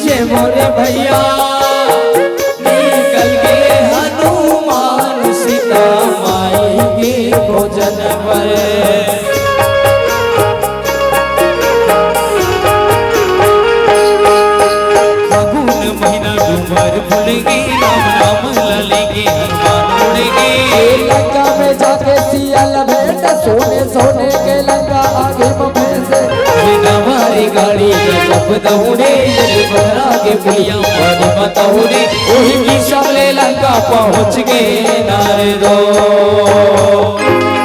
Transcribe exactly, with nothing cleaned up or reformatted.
ये मोरे भैया निकल गे हनुमान सीता माई के खोजन बर। फागुन महीना डूमर फूलेंगे, राम नाम ललेंगे, हनुमान उड़ेंगे। ए लंका में जाके सिया ल भेंट, सोने सोने के लंका आगे म फैंसे। ये नवारी गाड़ी गजब दौड़े, ये बहरा के पुलिया पानी म दौड़े, ओही की सबले लंका पहुँच गे नारे दो।